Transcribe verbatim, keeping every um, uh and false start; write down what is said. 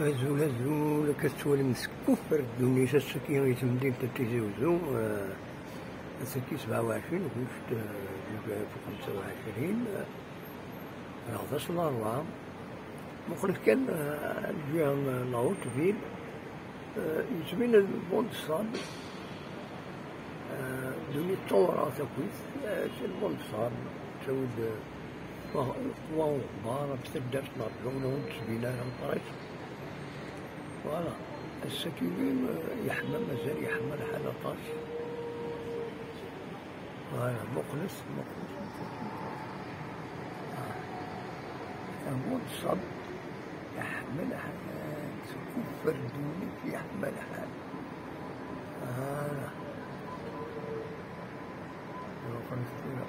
Azul, azul, akka tettwalim teskuffer ddunit ass-agi i temdint n Tizi Uzzu, eh, ass-agi sebɛa u ɛecrin, ɣuct, eh, alef u xemsa u ɛecrin, eh, neɣ d ass n larebɛa. Muqlet kan, eh, lǧiha n la haute ville, eh, yettbin-d bon de sable, eh, ddunit d tawraɣt akkit, eh, c'est le bon de sable, ttawi-d, eh, Wa, wa uɣebbar ɣef taddart n Ṛebbi ur awen-d-ttbin ara meqqrit. Voilà. Ass-agi, eh, yeḥma, mazal yeḥma lḥal aṭas. Voilà, muqlet, muqlet, muqlet, muqlet. Ah. Amun ṣab, yeḥma lḥal, tekuffer ddunit, yeḥma lḥal. Voilà. Muqlet tura.